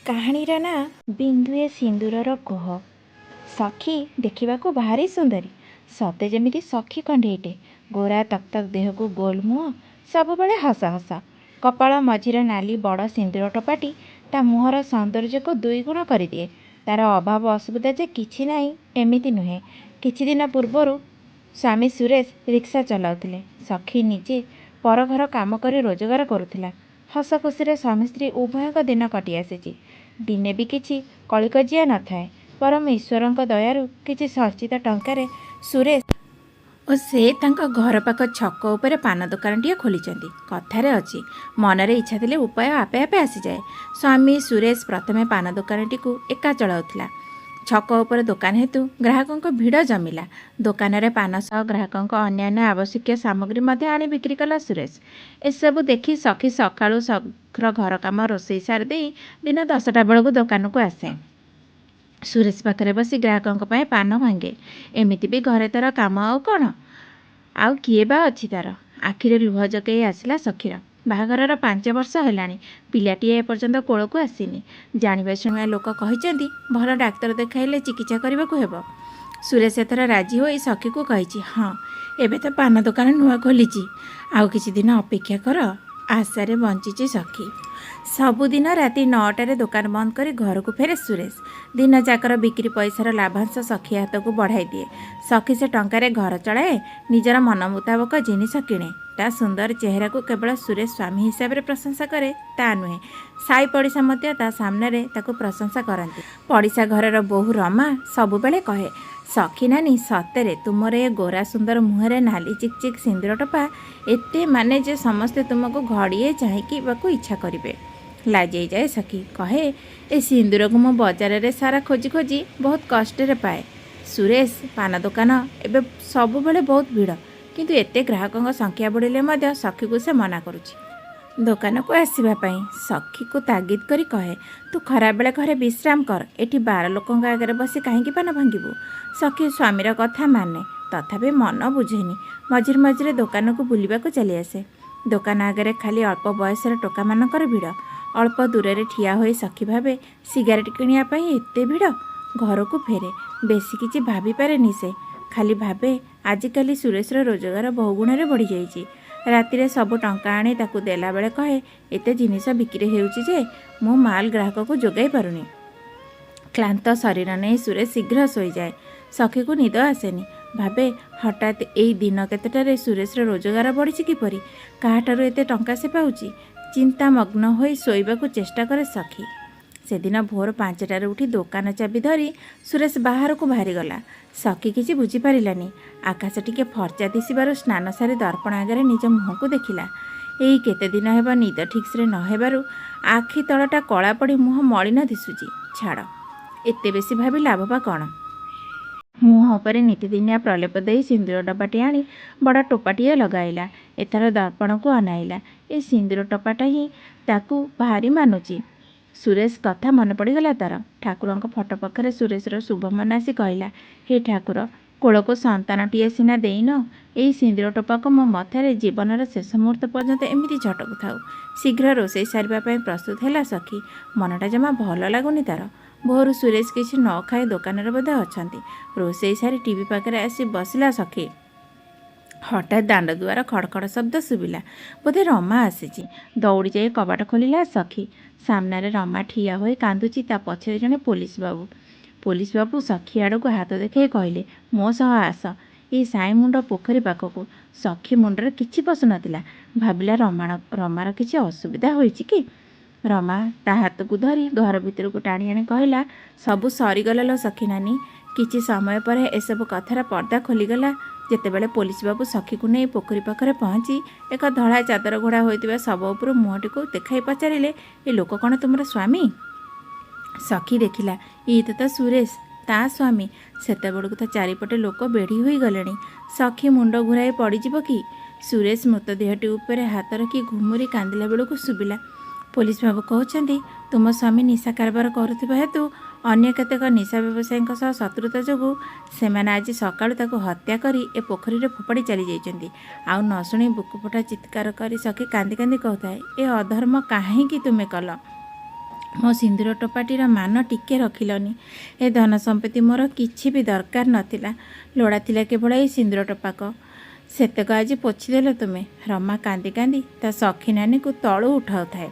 କାହାଣୀର ନାଁ ବିନ୍ଦୁଏ ସିନ୍ଦୁରର କୋହ। ସଖୀ ଦେଖିବାକୁ ଭାରି ସୁନ୍ଦରୀ। ସତେ ଯେମିତି ସଖୀ କଣ୍ଢେଇଟେ। ଗୋରା ତକ୍ ତକ୍ ଦେହକୁ ଗୋଲ ମୁହଁ, ସବୁବେଳେ ହସ ହସ। କପାଳ ମଝିର ନାଲି ବଡ଼ ସିନ୍ଦୁର ଟୋପାଟି ତା ମୁହଁର ସୌନ୍ଦର୍ଯ୍ୟକୁ ଦୁଇଗୁଣ କରିଦିଏ। ତା'ର ଅଭାବ ଅସୁବିଧା ଯେ କିଛି ନାହିଁ ଏମିତି ନୁହେଁ। କିଛିଦିନ ପୂର୍ବରୁ ସ୍ୱାମୀ ସୁରେଶ ରିକ୍ସା ଚଲାଉଥିଲେ। ସଖୀ ନିଜେ ପରଘର କାମ କରି ରୋଜଗାର କରୁଥିଲା। ହସଖୁସିରେ ସ୍ୱାମୀ ସ୍ତ୍ରୀ ଉଭୟଙ୍କ ଦିନ କଟିଆସିଛି। ଦିନେ ବି କିଛି କଳିକଜିଆ ନଥାଏ। ପରମ ଈଶ୍ୱରଙ୍କ ଦୟାରୁ କିଛି ସଞ୍ଚିତ ଟଙ୍କାରେ ସୁରେଶ ଓ ସେ ତାଙ୍କ ଘର ପାଖ ଛକ ଉପରେ ପାନ ଦୋକାନଟିଏ ଖୋଲିଛନ୍ତି। କଥାରେ ଅଛି, ମନରେ ଇଚ୍ଛା ଥିଲେ ଉପାୟ ଆପେ ଆପେ ଆସିଯାଏ। ସ୍ୱାମୀ ସୁରେଶ ପ୍ରଥମେ ପାନ ଦୋକାନଟିକୁ ଏକା ଚଳାଉଥିଲା। ଛକ ଉପରେ ଦୋକାନ ହେତୁ ଗ୍ରାହକଙ୍କ ଭିଡ଼ ଜମିଲା। ଦୋକାନରେ ପାନ ସହ ଗ୍ରାହକଙ୍କ ଅନ୍ୟାନ୍ୟ ଆବଶ୍ୟକୀୟ ସାମଗ୍ରୀ ମଧ୍ୟ ଆଣି ବିକ୍ରି କଲା ସୁରେଶ। ଏସବୁ ଦେଖି ସଖୀ ସକାଳୁ ଶୀଘ୍ର ଘର କାମ ରୋଷେଇ ସାରିଦେଇ ଦିନ 10ଟା ବେଳକୁ ଦୋକାନକୁ ଆସେ। ସୁରେଶ ପାଖରେ ବସି ଗ୍ରାହକଙ୍କ ପାଇଁ ପାନ ଭାଙ୍ଗେ। ଏମିତି ବି ଘରେ ତା'ର କାମ ଆଉ କ'ଣ? ଆଉ କିଏ ବା ଅଛି ତା'ର? ଆଖିରେ ଲୁହ ଜକେଇ ଆସିଲା ସଖୀର। ବାହାଘରର 5 ବର୍ଷ ହେଲାଣି, ପିଲାଟିଏ ଏପର୍ଯ୍ୟନ୍ତ କୋଳକୁ ଆସିନି। ଜାଣିବା ଶୁଣିବା ଲୋକ କହିଛନ୍ତି, ଭଲ ଡାକ୍ତର ଦେଖାଇଲେ ଚିକିତ୍ସା କରିବାକୁ ହେବ। ସୁରେଶ ଏଥର ରାଜି ହୋଇ ସଖୀକୁ କହିଛି, ହଁ, ଏବେ ତ ପାନ ଦୋକାନ ନୂଆ ଖୋଲିଛି, ଆଉ କିଛି ଦିନ ଅପେକ୍ଷା କର। ଆଶାରେ ବଞ୍ଚିଛି ସଖୀ। ସବୁଦିନ ରାତି 9ଟାରେ ଦୋକାନ ବନ୍ଦ କରି ଘରକୁ ଫେରେ ସୁରେଶ। ଦିନଯାକର ବିକ୍ରି ପଇସାର ଲାଭାଂଶ ସଖୀ ହାତକୁ ବଢ଼ାଇ ଦିଏ। ସଖୀ ସେ ଟଙ୍କାରେ ଘର ଚଳାଏ, ନିଜର ମନ ମୁତାବକ ଜିନିଷ କିଣେ। ତା ସୁନ୍ଦର ଚେହେରାକୁ କେବଳ ସୁରେଶ ସ୍ୱାମୀ ହିସାବରେ ପ୍ରଶଂସା କରେ ତା ନୁହେଁ, ସାଇ ପଡ଼ିଶା ମଧ୍ୟ ତା ସାମ୍ନାରେ ତାକୁ ପ୍ରଶଂସା କରନ୍ତି। ପଡ଼ିଶା ଘରର ବୋହୂ ରମା ସବୁବେଳେ କହେ, ସଖୀ ନାନୀ, ସତରେ ତୁମର ଏ ଗୋରା ସୁନ୍ଦର ମୁହଁରେ ନାଲି ଚିକ୍ ଚିକ୍ ସିନ୍ଦୁର ଟୋପା ଏତେ ମାନେ ଯେ ସମସ୍ତେ ତୁମକୁ ଘଡ଼ିଏ ଚାହିଁକିବାକୁ ଇଚ୍ଛା କରିବେ। ଲାଜେଇ ଯାଏ ସଖୀ। କହେ, ଏ ସିନ୍ଦୁରକୁ ମୁଁ ବଜାରରେ ସାରା ଖୋଜି ଖୋଜି ବହୁତ କଷ୍ଟରେ ପାଏ। ସୁରେଶ ପାନ ଦୋକାନ ଏବେ ସବୁବେଳେ ବହୁତ ଭିଡ଼। କିନ୍ତୁ ଏତେ ଗ୍ରାହକଙ୍କ ସଂଖ୍ୟା ବଢ଼ିଲେ ମଧ୍ୟ ସଖୀକୁ ସେ ମନା କରୁଛି ଦୋକାନକୁ ଆସିବା ପାଇଁ। ସଖୀକୁ ତାଗିଦ କରି କହେ, ତୁ ଖରାବେଳେ ଘରେ ବିଶ୍ରାମ କର, ଏଠି 12 ଲୋକଙ୍କ ଆଗରେ ବସି କାହିଁକି ପାନ ଭାଙ୍ଗିବୁ? ସଖୀ ସ୍ୱାମୀର କଥା ମାନେ, ତଥାପି ମନ ବୁଝେନି। ମଝିରେ ମଝିରେ ଦୋକାନକୁ ବୁଲିବାକୁ ଚାଲିଆସେ। ଦୋକାନ ଆଗରେ ଖାଲି ଅଳ୍ପ ବୟସର ଟୋକାମାନଙ୍କର ଭିଡ଼। ଅଳ୍ପ ଦୂରରେ ଠିଆ ହୋଇ ସଖୀ ଭାବେ, ସିଗାରେଟ୍ କିଣିବା ପାଇଁ ଏତେ ଭିଡ଼? ଘରକୁ ଫେରେ। ବେଶୀ କିଛି ଭାବିପାରେନି ସେ। ଖାଲି ଭାବେ, ଆଜିକାଲି ସୁରେଶର ରୋଜଗାର ବହୁଗୁଣରେ ବଢ଼ିଯାଇଛି। ରାତିରେ ସବୁ ଟଙ୍କା ଆଣି ତାକୁ ଦେଲାବେଳେ କହେ, ଏତେ ଜିନିଷ ବିକ୍ରି ହେଉଛି ଯେ ମୁଁ ମାଲ ଗ୍ରାହକକୁ ଯୋଗାଇ ପାରୁନି। କ୍ଳାନ୍ତ ଶରୀର ନେଇ ସୁରେଶ ଶୀଘ୍ର ଶୋଇଯାଏ। ସଖୀକୁ ନିଦ ଆସେନି। ଭାବେ, ହଠାତ୍ ଏଇ ଦିନ କେତେଟାରେ ସୁରେଶର ରୋଜଗାର ବଢ଼ିଛି କିପରି? କାହାଠାରୁ ଏତେ ଟଙ୍କା ସେ ପାଉଛି? ଚିନ୍ତାମଗ୍ନ ହୋଇ ଶୋଇବାକୁ ଚେଷ୍ଟା କରେ ସଖୀ। ସେଦିନ ଭୋର 5ଟାରେ ଉଠି ଦୋକାନ ଚାବି ଧରି ସୁରେଶ ବାହାରକୁ ବାହାରିଗଲା। ସଖୀ କିଛି ବୁଝିପାରିଲାନି। ଆକାଶ ଟିକେ ଫର୍ଚା ଦିଶିବାରୁ ସ୍ନାନ ସାରି ଦର୍ପଣ ଆଗରେ ନିଜ ମୁହଁକୁ ଦେଖିଲା। ଏଇ କେତେ ଦିନ ହେବ ନିଦ ଠିକ୍ସରେ ନ ହେବାରୁ ଆଖି ତଳଟା କଳା ପଡ଼ି ମୁହଁ ମଳିନ ଦିଶୁଛି। ଛାଡ଼, ଏତେ ବେଶୀ ଭାବି ଲାଭ ବା କ'ଣ? ମୁହଁ ଉପରେ ନିତିଦିନିଆ ପ୍ରଲେପ ଦେଇ ସିନ୍ଦୁର ଡବାଟି ଆଣି ବଡ଼ ଟୋପାଟିଏ ଲଗାଇଲା। ଏଥର ଦର୍ପଣକୁ ଅନାଇଲା। ଏ ସିନ୍ଦୁର ଟୋପାଟା ହିଁ ତାକୁ ଭାରି ମାନୁଛି। ସୁରେଶ କଥା ମନେ ପଡ଼ିଗଲା ତା'ର। ଠାକୁରଙ୍କ ଫଟୋ ପାଖରେ ସୁରେଶର ଶୁଭ ମନାସି କହିଲା, ହେ ଠାକୁର, କୋଳକୁ ସନ୍ତାନଟିଏ ସିନା ଦେଇନ, ଏଇ ସିନ୍ଦୁର ଟୋପାକୁ ମୋ ମଥାରେ ଜୀବନର ଶେଷ ମୁହୂର୍ତ୍ତ ପର୍ଯ୍ୟନ୍ତ ଏମିତି ଝଟକୁଥାଉ। ଶୀଘ୍ର ରୋଷେଇ ସାରିବା ପାଇଁ ପ୍ରସ୍ତୁତ ହେଲା ସଖୀ। ମନଟା ଜମା ଭଲ ଲାଗୁନି ତା'ର। ଭୋରୁ ସୁରେଶ କିଛି ନ ଖାଇ ଦୋକାନରେ ବୋଧେ ଅଛନ୍ତି। ରୋଷେଇ ସାରି ଟିଭି ପାଖରେ ଆସି ବସିଲା ସଖୀ। ହଠାତ୍ ଦାଣ୍ଡ ଦୁଆର ଖଡ଼ଖଡ଼ ଶବ୍ଦ ଶୁଭିଲା। ବୋଧେ ରମା ଆସିଛି। ଦୌଡ଼ି ଯାଇ କବାଟ ଖୋଲିଲା ସଖୀ। ସାମ୍ନାରେ ରମା ଠିଆ ହୋଇ କାନ୍ଦୁଛି। ତା ପଛରେ ଜଣେ ପୋଲିସ ବାବୁ। ପୋଲିସ ବାବୁ ସଖୀ ଆଡ଼କୁ ହାତ ଦେଖାଇ କହିଲେ, ମୋ ସହ ଆସ, ଏଇ ସାଇମୁଣ୍ଡ ପୋଖରୀ ପାଖକୁ। ସଖୀ ମୁଣ୍ଡରେ କିଛି ପଶୁନଥିଲା। ଭାବିଲା, ରମାର କିଛି ଅସୁବିଧା ହୋଇଛି କି? ରମା ତା ହାତକୁ ଧରି ଘର ଭିତରକୁ ଟାଣି ଆଣି କହିଲା, ସବୁ ସରିଗଲା ଲୋ ସଖୀ ନାନୀ। କିଛି ସମୟ ପରେ ଏସବୁ କଥାର ପର୍ଦ୍ଦା ଖୋଲିଗଲା, ଯେତେବେଳେ ପୋଲିସ ବାବୁ ସଖୀକୁ ନେଇ ପୋଖରୀ ପାଖରେ ପହଞ୍ଚି ଏକ ଧଳା ଚାଦର ଘୋଡ଼ା ହୋଇଥିବା ଶବ ଉପରୁ ମୁହଁଟିକୁ ଦେଖାଇ ପଚାରିଲେ, ଏ ଲୋକ କ'ଣ ତୁମର ସ୍ୱାମୀ? ସଖୀ ଦେଖିଲା, ଇଏ ତ ତା ସୁରେଶ, ତା ସ୍ୱାମୀ। ସେତେବେଳକୁ ତା ଚାରିପଟେ ଲୋକ ବେଢ଼ି ହୋଇଗଲେଣି। ସଖୀ ମୁଣ୍ଡ ଘୂରାଇ ପଡ଼ିଯିବ କି, ସୁରେଶ ମୃତଦେହଟି ଉପରେ ହାତ ରଖି ଘୁମୁରି କାନ୍ଦିଲା ବେଳକୁ ଶୁଭିଲା। ପୋଲିସ ବାବୁ କହୁଛନ୍ତି, ତୁମ ସ୍ୱାମୀ ନିଶା କାରବାର କରୁଥିବା ହେତୁ ଅନ୍ୟ କେତେକ ନିଶା ବ୍ୟବସାୟୀଙ୍କ ସହ ଶତ୍ରୁତା ଯୋଗୁଁ ସେମାନେ ଆଜି ସକାଳୁ ତାକୁ ହତ୍ୟା କରି ଏ ପୋଖରୀରେ ଫୋପାଡ଼ି ଚାଲିଯାଇଛନ୍ତି। ଆଉ ନ ଶୁଣି ବୁକୁଫଟା ଚିତ୍କାର କରି ସଖୀ କାନ୍ଦି କାନ୍ଦି କହୁଥାଏ, ଏ ଅଧର୍ମ କାହିଁକି ତୁମେ କଲ? ମୋ ସିନ୍ଦୁର ଟୋପାଟିର ମାନ ଟିକେ ରଖିଲନି। ଏ ଧନ ସମ୍ପତ୍ତି ମୋର କିଛି ବି ଦରକାର ନଥିଲା। ଲୋଡ଼ା ଥିଲା କେବଳ ଏଇ ସିନ୍ଦୁର ଟୋପାକ। ସେତକ ଆଜି ପୋଛିଦେଲ ତୁମେ। ରମା କାନ୍ଦି କାନ୍ଦି ତା ସଖୀ ନାନୀକୁ ତଳୁ ଉଠାଉଥାଏ।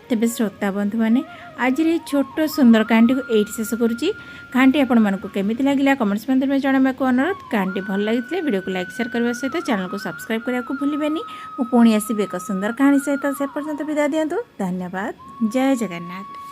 ତେବେ ଶ୍ରୋତା ବନ୍ଧୁମାନେ, ଆଜିର ଏହି ଛୋଟ ସୁନ୍ଦର କାହାଣୀଟିକୁ ଏଇଠି ଶେଷ କରୁଛି। କାହାଣୀଟି ଆପଣମାନଙ୍କୁ କେମିତି ଲାଗିଲା କମେଣ୍ଟସ୍ ମାଧ୍ୟମରେ ଜଣାଇବାକୁ ଅନୁରୋଧ। କାହାଣୀଟି ଭଲ ଲାଗିଥିଲେ ଭିଡ଼ିଓକୁ ଲାଇକ୍, ସେୟାର କରିବା ସହିତ ଚ୍ୟାନେଲକୁ ସବସ୍କ୍ରାଇବ୍ କରିବାକୁ ଭୁଲିବେନି। ମୁଁ ପୁଣି ଆସିବି ଏକ ସୁନ୍ଦର କାହାଣୀ ସହିତ। ସେ ପର୍ଯ୍ୟନ୍ତ ବିଦାୟ ଦିଅନ୍ତୁ। ଧନ୍ୟବାଦ। ଜୟ ଜଗନ୍ନାଥ।